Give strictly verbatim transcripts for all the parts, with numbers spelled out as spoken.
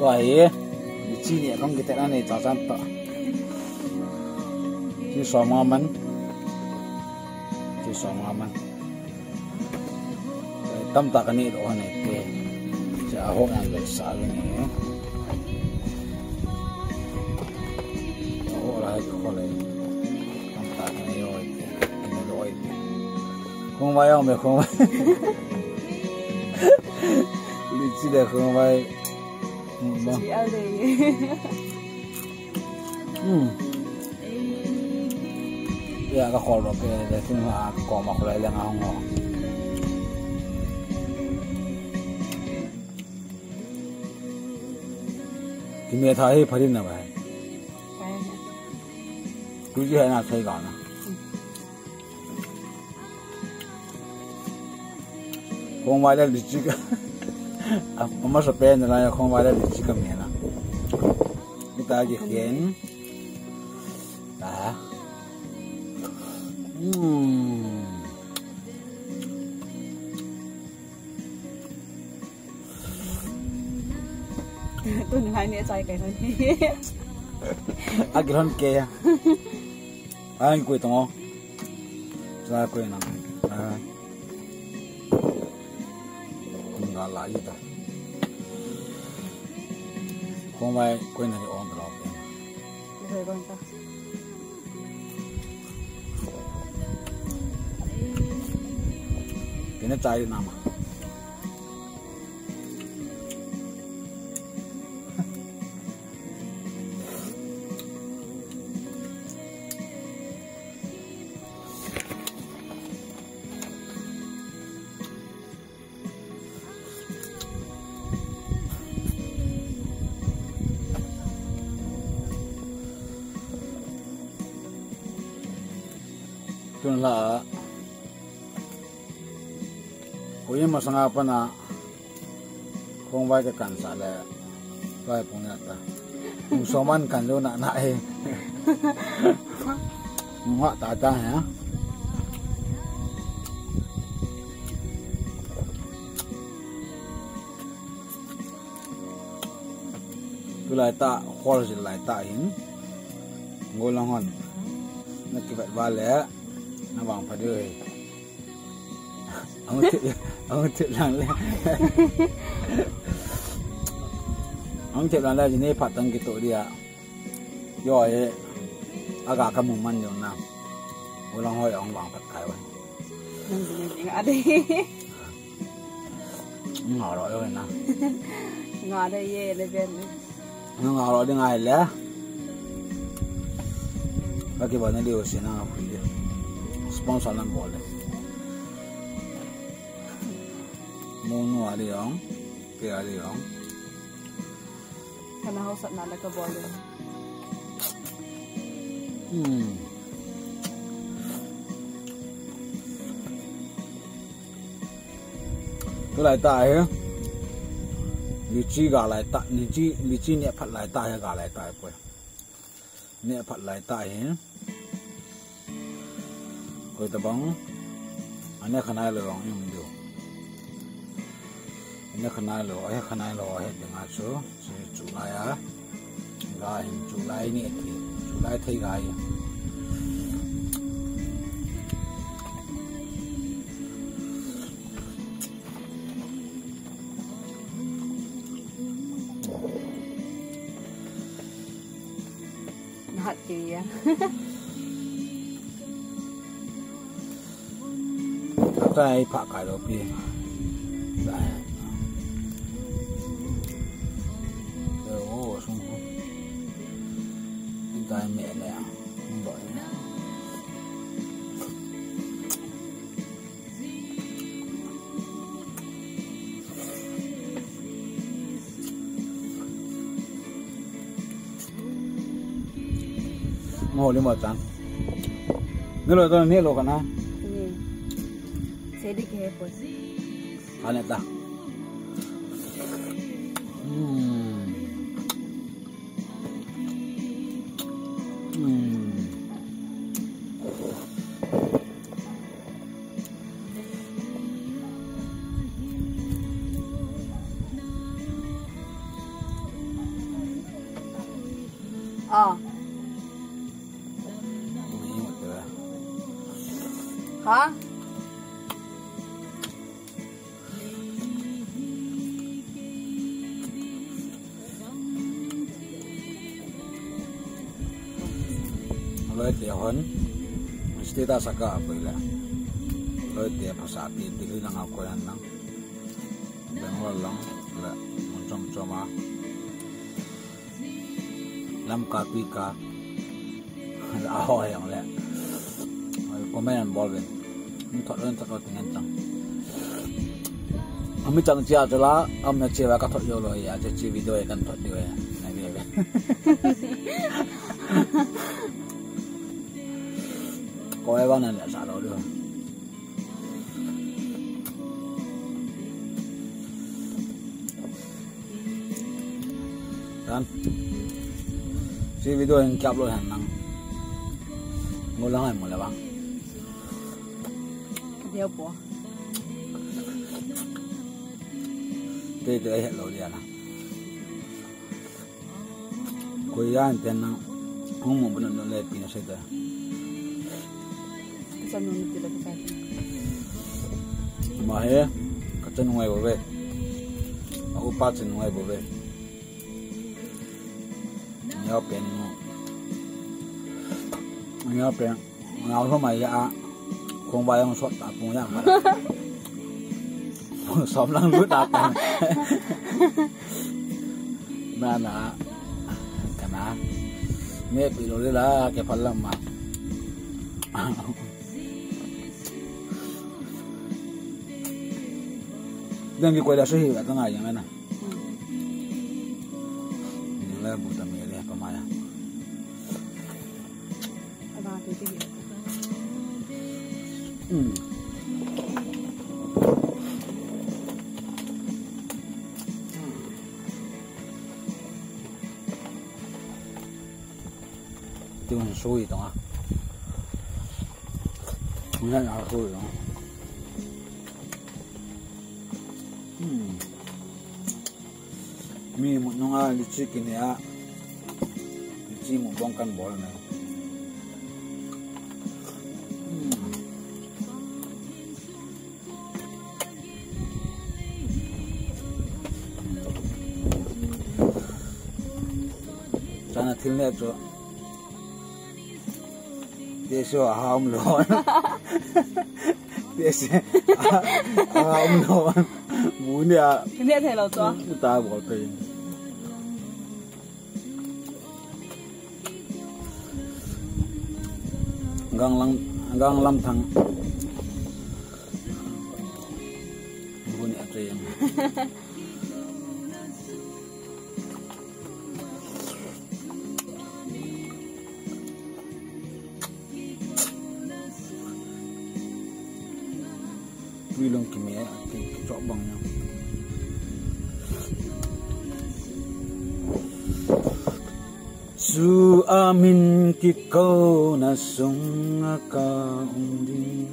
Tua hi, michi ni akong kitet na nei cha chan ta. Chi som nga man. Chi som nga man. Tam ta ka ni do ha nei te. Cha ho yang le sa le ni. Ho la ko le. Tam ta ka ni yo. Ni do. Khong vai ang me khong vai. Litchi de khong vai. Chi al de. Hmm. Ya ka khol ro ke de, kin ha ko ma khol le nga ngo. Ki me tha hi pharin na ba. Ku ji hai na thai ga na. Khong vai le litchi ka. A, ama sa pen na ya khong vai le litchi ka me na. Ni ta ki khen. Ta. Hmm. Tun hai ni chai kai hon. A ki hon ke ya. Ai, koi tong o. Sa koi na. Ah. Nga la yi ta. Khong vai koi na ni on ta lo. Koi kon ta. Kena chai na ma. Tun la. Ko ye masanga pana. Khong vai ka kan sa le. Vai pung ya ta. Pung som man kan lo na na e. Nga ta ta ya. Tulai ta, khol jil lai ta hin. Ngol lang hon. Na kivet va le. Na vang pha diu hi. Ang tip, ang tip lang le. Ang tip lang le, jini phat tang kito dia. Yo, eh. Aga ka mu man yo na. Ulang hoi ang vang pat kai wa. Nang jini jing ade. Nga ro yo na. Nga de ye le ben. Nga ro ding ai le. Ba ki ba na liu si na nga phui de. Sponsor na bol de. Mo nu a liu. Ke a liu. Kana hao sat na la ka bol de. Hmm. Tulai ta hi. Litchi ga lai ta, litchi, litchi ne phat lai ta hi ga lai ta hi poi. Ne phat lai ta hi. Koi ta bang. Ane khanai lo ang im diu. Ane khanai lo, ahe khanai lo, ahe dinga chu. Chu, chu lai a. Ga hin chu lai ni ati. Chu lai thei ga hi. Nahat ke ya. Atai pha kai lo pi. Dai. Dai o sung ko. Dai me le. Bo. Mo le mo chan. Ni lo to ni lo kana. Ni. Sedi ke po. Ane ta. Hmm. Hmm. Ah. Ha? Loi te hon. Status a ka pui le. Loi te phasa pi ti hui lang a koi han lang. Bangalore lang le mun chom chom a. Lamka, Tuika. A ho he ang le. Comment an bol ve. Ni thot lo, ni thot lo ting an chang. Ami chang chia chu la, am na chia va ka thot yo lo ya, che chi video e kan thot diu e. Na ve ve. Ko e va na le sa lo diu. Tan. Si video in kiap lo han lang. Ngo lang ai mo le bang. Dia po. Te te ai lo dia na. Koi yan ten na. Hung mo bunun le pin se ta. Sa nun ti la ka. Ma he, ka chen ngai bo ve. A upa chen ngai bo ve. Nya pen no. Nya pen. Nga ho mai ya. Kong ba yang sot ta kong ya ma. Som lang lut ta. Na na. Kana. Me pi lo le la ke phal lam ma. Dang ki koi la su hi ka ngai yang na. Ni la bu ta me le pa ma ya. Aba te te. Hmm. Ti un sui tong a. Ngan a sui tong. Hmm. Mi mut nunga litchi kine a. Litchi mukbang kan bol na. Hmm. Chana thil ne chu. Te so a ha um lo. Te so a ha um lo. Bu ne a. Ne thei lo chu. Ta bol pe. Gang lang, gang lam thang. Bu ne a te. Tui long kime, ki, kichop bang na. Chu amin kikouna sunga ka um ding.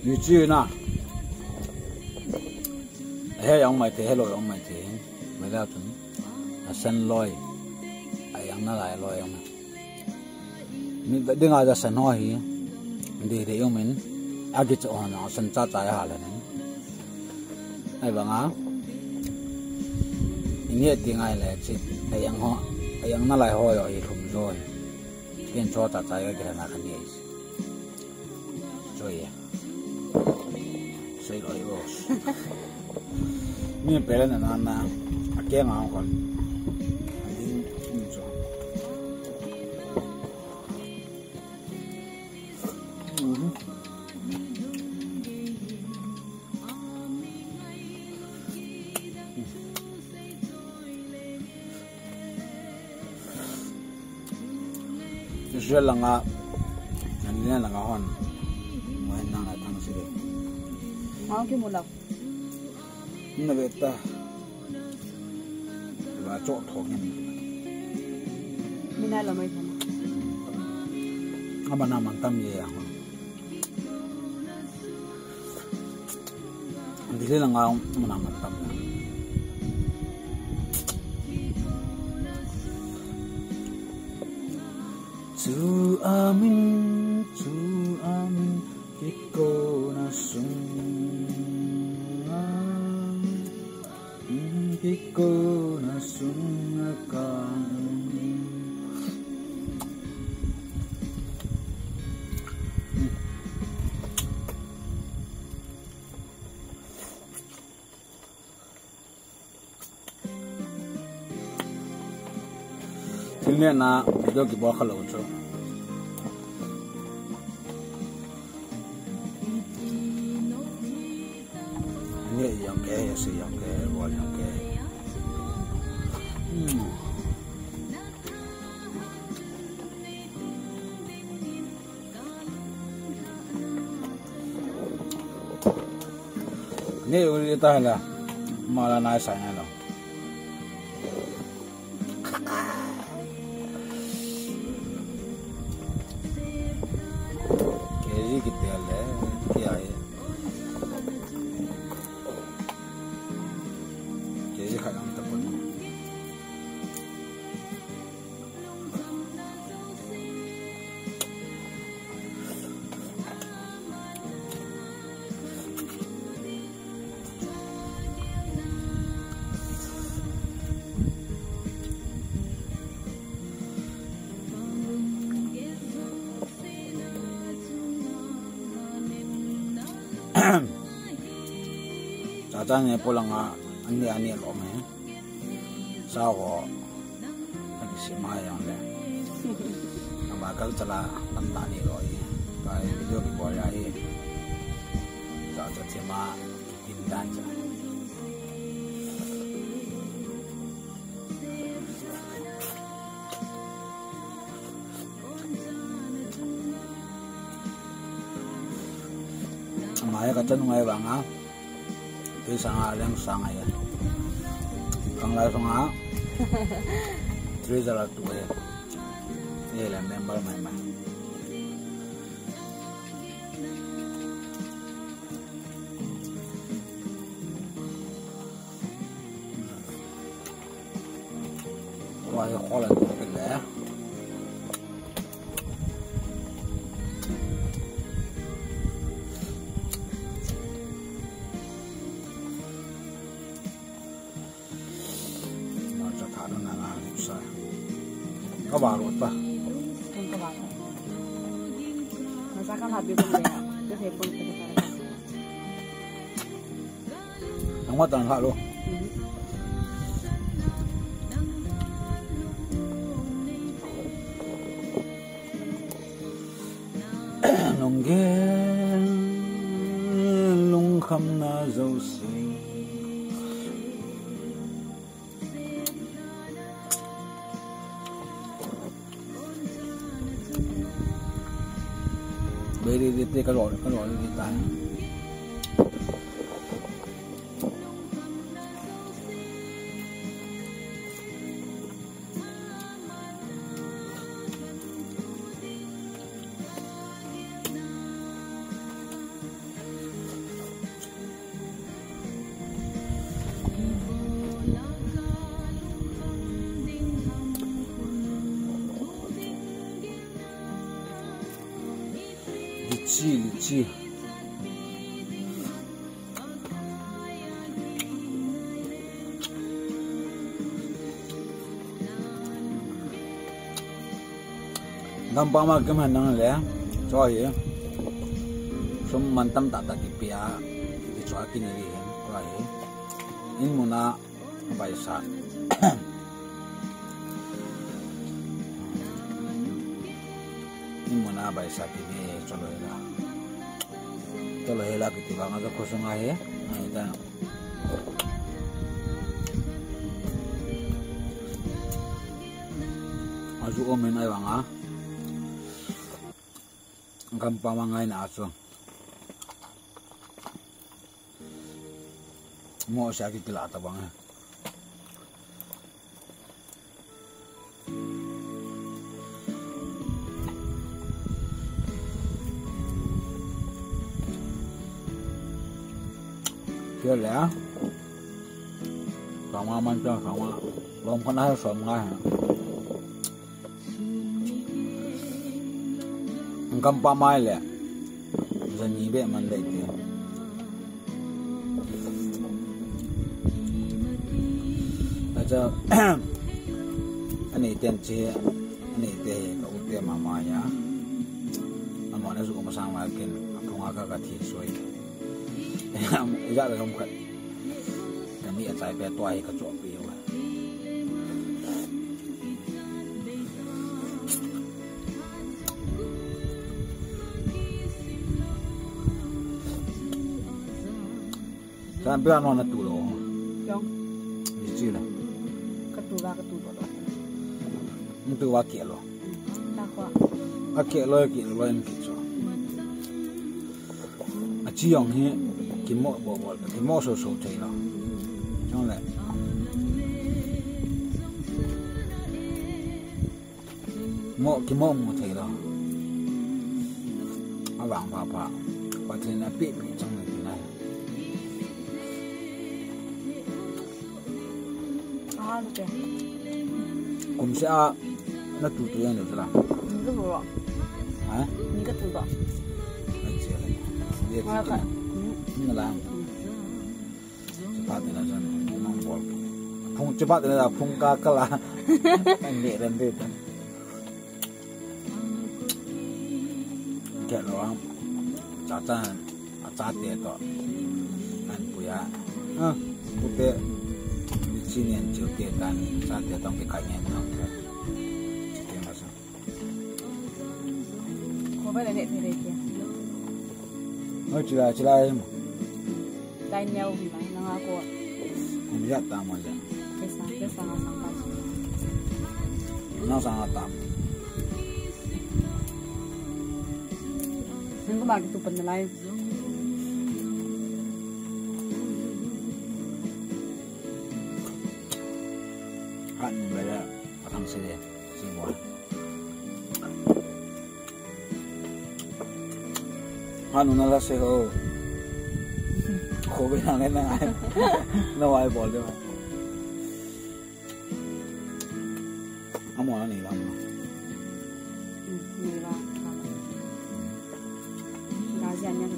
Ni chi na. He yang mai the, he lo yang mai the. Mai la tun. A sen loi. A yang na lai loi yang. Mi vet dinga ja sen ho hi. Dei dei um in. A gi chu hon a sen cha cha ha le nin. Ai banga. Inge ti ngai le chi. A yang ho. A yang na lai ho yo hi lhum jo hi. Ken cho cha cha yo gi na ka ni. Cho ye. Sei loi os. Mi pelen na na. A ke nga kon. Ding, ding cho. Mhm. Israel langa, Galilee langa hon. Mo hen nang a thang si de. Mau ki mulak. Na ve ta. Ba cho tho ngen. Mina lo mai thang. Ama na man tam ye ya. Dile na nga ama na man tam ye. Chu amin, chu amin, kiko na sung a. Kiko na sung a kang. Thil nehna video kibol kha lou chu. Neh jong kei, sei jong kei, bol jong kei. Hmm. Neh u le ta la, mala nai sai nai lo. K G kitel le, kei a hi. K G khat ang tapon. Cha cha ne polanga ani ani lo me. Sao ho. Ani si ma yang le. Ama kal chala tam ta ni lo i. Kai video kibol ya i. Cha cha thima kitin dan cha. Ama hi ka chanu ngai vang a. Tui sanga leng sanga ya. Kang lai sanga. Three zero two ya. Ye la member mai mai. Wa ye khola tu ke le. Marcha tha na na sa. Ka ba ro ta. Ka ba ro. Marcha ka la bi ko le. Ke se pon ke ta. Nang ma tan ha lo. Nung gen lungkham na zo si. Beri di te kalor, kalor di ta. Litchi, litchi. Gampam a kiman nang le, cho hi. Sum man tam tah tah kipe a, kicho a kinei hi, cho hi. In mun a baisa. In mun a baisa kine, cho lo hi la. Cho lo hi la kiti vang a cho khosung a hi. Ai ta. Aju om in ai vang a. Gampam a ngai na chu. Mo sa ki kila ta bang. Kile. Sama man cha sama. Lom kana hai som ngai. Ngam pa mai le. Jani be man le ke. Acha. Ani ten che. Ani te ka u te mama ya. Amana su ko masang la ken. Apunga ka ka thi soi. Ijat le ham khat. Kani achai pe tua hi ka chop pi u. Kan bia no na tu lo. Jong. Ni chi la. Ka tu la, ka tu lo. Ni tu wa ke lo. Ta kwa. A ke lo, ke lo, ni ke cho. A chi jong hi kimo bo bo, kimo so so thei lo. Chong le. Mo, kimo mo thei lo. A vang pha pha. Pathen a pi pi chang le ti na. Ah, ok. Kum se a na tu tu yang le la. Ni ka tu lo. Ha? Ni ka tu lo. Ai che le. Ye. Wa ka. Ni la. Chepa te na jan, nang bol. Phung chepa te na phung ka kala. Ang ne ran de. Ke lo ang. Cha cha, a cha te to. An puya. Ha, pu te. Ni chi nen chiu te tan, cha te tong ke kai nen tong te. Chi te ma sa. Ko ba le ne te re ke. Oi, chila, chila em. Tai neo hi mai, nanga ko. Kum ya ta ma ya. Kesa, kesa nga sang pa. Nga sang ta. Nang ko ma ki tu pan na lai. Han ba ya, atang se de. Si mo. Hanu na la se ho. Ko be na le na. Na wai bol de. Amo na ni la. Ni la. Ga ji an ya.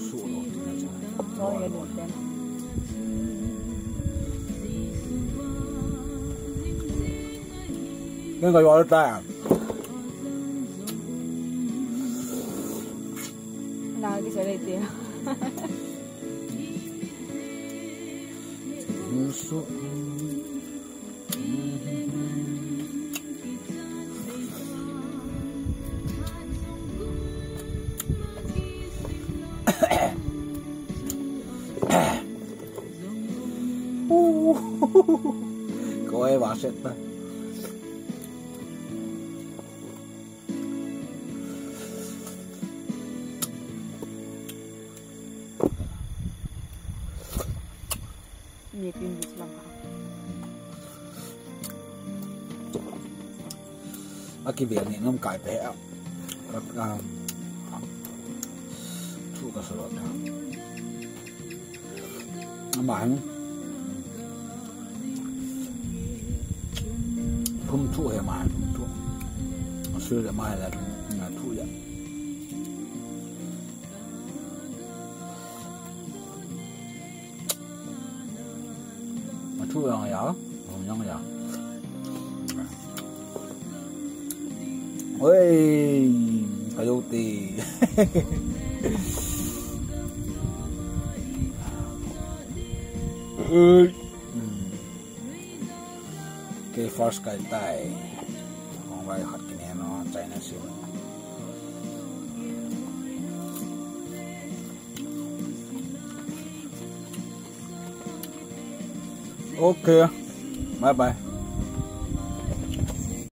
Su lo. Lo lo. Ngai ngai wa ta. Na ki sa le te. Su. Koi va set ta. Ni tin ni lang ka. A ki bel ni nom kai pe a. Ka, ka, thu ka solo ta. Ama hin. Phum thu he ma hin, phum thu. A sui le ma le, na thu ya. Thu yang ya, yang ya. Oi, ka yo te. Oi. Hmm. Ke first kai tai. Hong vai khat kine no, China sim. Okay. Bye bye.